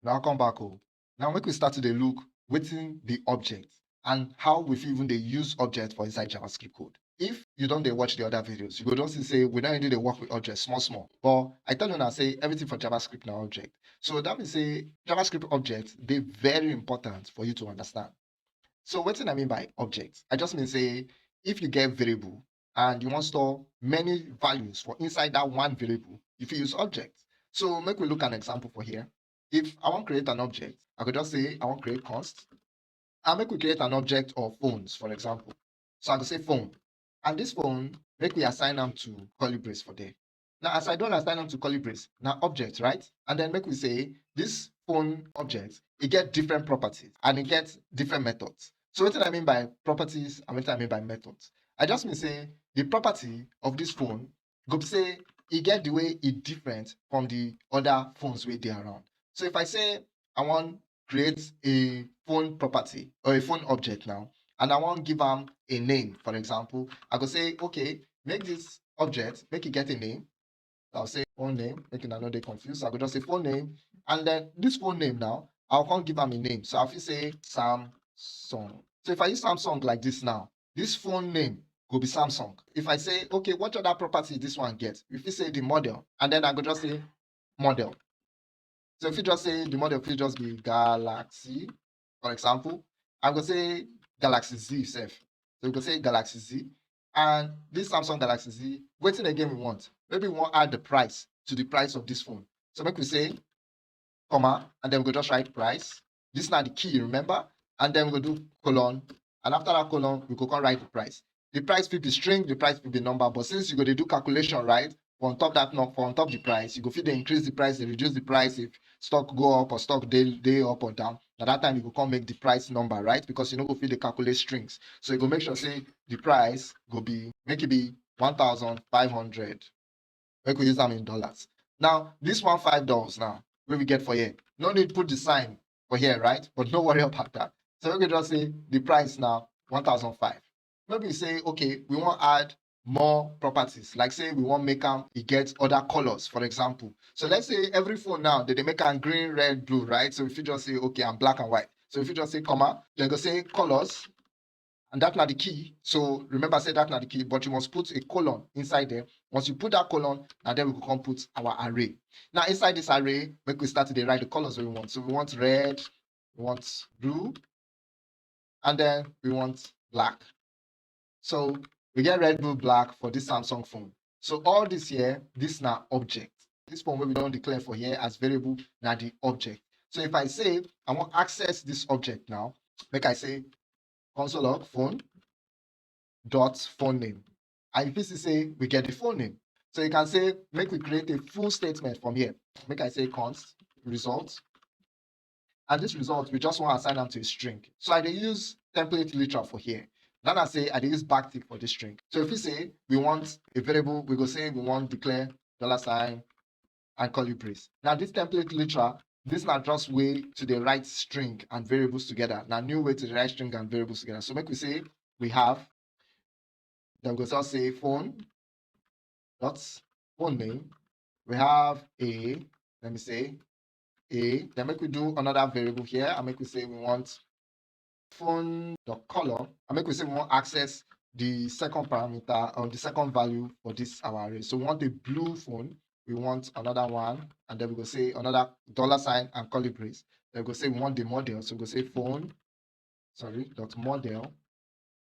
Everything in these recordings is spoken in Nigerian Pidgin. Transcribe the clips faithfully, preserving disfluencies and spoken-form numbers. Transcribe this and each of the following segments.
Now come back home. Now make we start to dey look wetin be object and how we fit even dey use object for inside JavaScript code. If you don dey watch the other videos, you go don see say we don already dey work with object small small. But I tell una say everything for JavaScript na object. So that means say JavaScript object dey very important for you to understand. So wetin I mean by object? I just mean say if you get variable and you wan store many values for inside that one variable, you fit use object. So make we look an example for here. If I wan create an object, I go just say I wan create const. And make we create an object of phones, for example. So I go say phone. And this phone, make we assign am to curly brace for there. Now, as I don assign am to curly brace, na object, right? And then make we say this phone object, e get different properties and e get different methods. So wetin I mean by properties and wetin I mean by methods? I just mean say the property of this phone go be say e get the way e different from the other phones wey dey around. So if I say I wan create a phone property or a phone object now, and I wan give am a name, for example, I go say, okay, make this object, make e get a name. I'll say phone name, make una no dey confused. I go just say phone name, and then this phone name now, I'll come give am a name. So I fit say Samsung. So if I use Samsung like this now, this phone name go be Samsung. If I say, okay, what other property this one get? If you say the model, and then I go just say model. So if you just say the model could just be Galaxy, for example, I go say Galaxy Z sef. So you go say Galaxy Z. And this Samsung Galaxy Z, wetin again we want? Maybe we wan add the price to the price of this phone. So make we say comma, and then we go just write price. This na the key, remember? And then we go do colon. And after that colon, we go come write the price. The price fit be string, the price fit be number, but since you go dey do calculation, right? For on top that number, for on top the price, you go fit dey increase the price, dey reduce the price if stock go up or stock dey dey up or down. Na that time you go come make the price number, right? Because you no go fit dey calculate strings. So you go make sure say the price go be, make e be one thousand five hundred. Make we use am in dollars. Now, this one five dollars now, wey we get for here, no need put the sign for here, right? But no worry about that. So we go just say the price now, one thousand five. Maybe say, okay, we wan add more properties, like say we wan make am e get other colors, for example. So let's say every phone now, dem dey make am green, red, blue, right? So we fit just say, okay, and black and white. So we fit just say comma, then go say colors, and that na the key. So remember say that na the key, but you must put a colon inside there. Once you put that colon, na then we go come put our array. Now inside this array, make we start to dey write the colors we want. So we want red, we want blue, and then we want black. So we get red, blue, black for this Samsung phone. So all this here, this na object. This one wey we don declare for here as variable na the object. So if I say I wan access this object now, make I say console log phone dot phone name. And you fit see say we get the phone name. So you can say, make we create a full statement from here. Make I say const result. And this result, we just wan assign am to a string. So I dey use template literal for here. That na say I dey use backtick for this string. So if we say we want a variable, we go say we wan declare dollar sign and curly brace. Now this template literal, this na just way to dey write string and variables together. Na new way to dey write string and variables together. So make we say we have, then we go just say phone dot phone name. We have a, let me say a, then make we do another variable here and make we say we want phone dot color, and make we say we wan access the second parameter or the second value for this our array. So we want a blue phone, we want another one, and then we go say another dollar sign and curly brace. Then we go say we want the model, so we go say phone, sorry, dot model.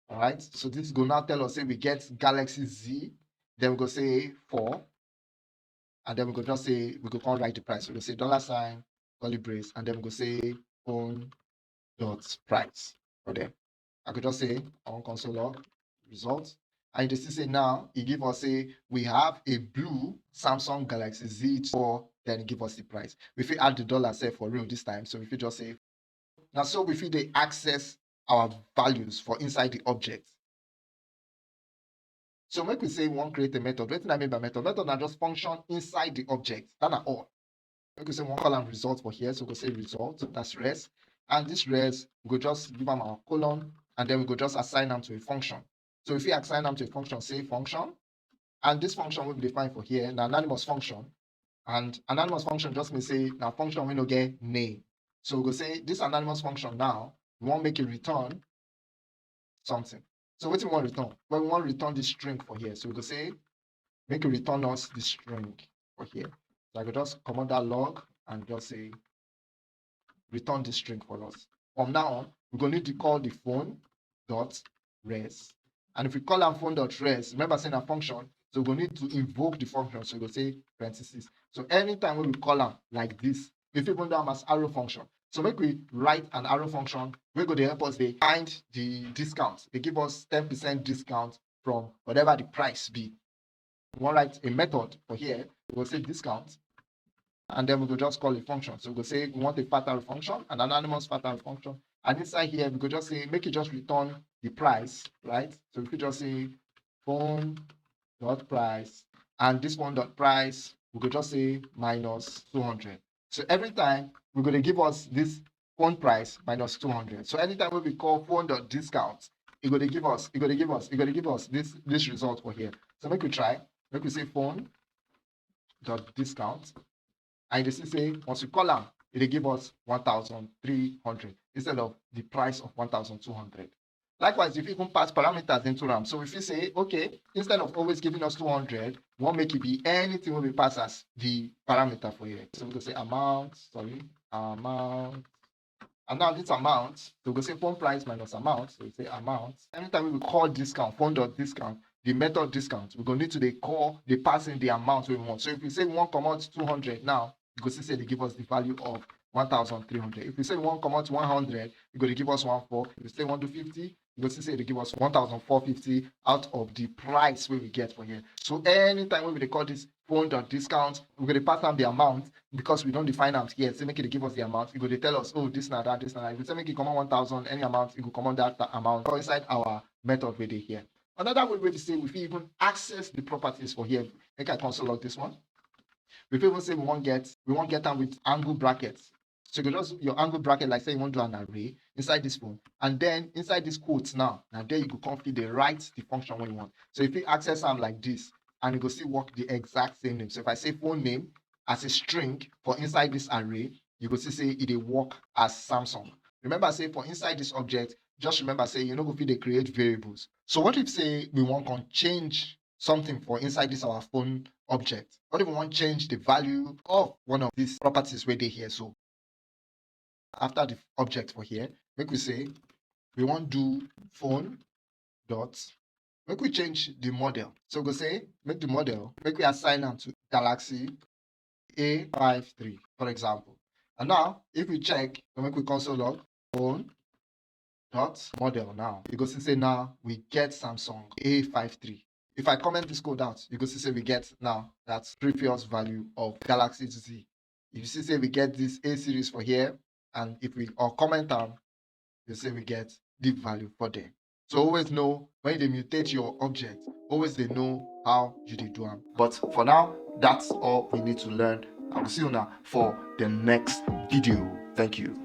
All right, so this go now tell us say we get Galaxy Z, then we go say four, and then we go just say, we go come write the price. We go say dollar sign, curly brace, and then we go say phone dot price for them. I could just say I wan console log result. And you see say now e give us say we have a blue Samsung Galaxy Z four, then e give us the price. We fit add the dollar sef for real this time. So we fit just say, na so we fit dey access our values for inside the object. So make we say we wan create a method. Wetin I mean by method? Method na just function inside the object. That na all. Make we say we wan call am result for here. So we go say result, that's res. And this res, we go just give am our colon, and then we go just assign am to a function. So if we assign am to a function, say function, and this function wey we define for here na anonymous function. And anonymous function just mean say na function wey no get name. So we go say this anonymous function now, we wan make e return something. So wetin we wan return? Well, we wan return this string for here. So we go say make e return us the string for here. So I go just comot that log and just say return this string for us. From now on, we go need to call the phone dot res. And if we call am phone dot res, remember say na function, so we go need to invoke the function. So we go say parentheses. So anytime wey we call am like this, we fit even do am as arrow function. So make we write an arrow function wey go dey help us dey find the discount. Dey give us ten percent discount from whatever the price be. We wan write a method for here. We go say discount, and then we go just call a function. So we go say we want a fact arrow function, an anonymous fact arrow function. And inside here, we go just say, make e just return the price, right? So we fit just say phone dot price, and this one dot price, we go just say minus two hundred. So every time, we go dey give us this phone price minus two hundred. So anytime wey we call phone dot discount, e go dey give us, e go dey give us, e go dey give us this, this result for here. So make we try, make we say phone dot discount. And you dey see say once we call am, e dey give us one thousand three hundred instead of the price of one thousand two hundred. Likewise, you fit even pass parameters into am. So we fit say, okay, instead of always giving us two hundred, we wan make e be anything wey we pass as the parameter for here. So we go say amount, sorry, amount. And now this amount, so we go say phone price minus amount. So we say amount. Anytime we call discount, phone dot discount, the method discount, we go need to dey call, dey pass in the amount we want. So if we say we wan comot two hundred now, you go see say e dey give us the value of one thousand three hundred. If we say we wan comot one hundred, e go dey give us one four. If we say we wan do fifty, you go see say e dey give us one thousand four fifty out of the price wey we get for here. So anytime wey we dey call this phone dot discount, we go dey pass am the amount because we don define am here. Say make e dey give us the amount. E go dey tell us, oh, this na that, this na that. If we say make e comot one thousand, any amount, e go comot that, that amount for inside our method wey dey here. Another way wey be say we fit even access the properties for here. Make I console log this one. We fit even say we wan get, we wan get am with angle brackets. So you go just, your angle bracket, like say you wan do an array inside this phone. And then inside this quotes now, na there you go come fit dey write the function wey you want. So if you access am like this, and you go still work the exact same name. So if I say phone name as a string for inside this array, you go see say e dey work as Samsung. Remember say for inside this object, just remember say you no go fit dey create variables. So what if say we wan come change something for inside this our phone object? What if we wan change the value of one of these properties wey dey here? So after the object for here, make we say we wan do phone dot, make we change the model. So we go say make the model, make we assign am to Galaxy A five three, for example. And now if we check, so make we console log phone dot model now, you go see say now we get Samsung A five three. If I comment this code out, you go see say we get now that previous value of Galaxy Z. If you see say we get this A series for here, and if we uncomment am, you say we get the value for there. So always know when you dey mutate your object, always dey know how you dey do am. But for now, that's all we need to learn. I will see you now for the next video. Thank you.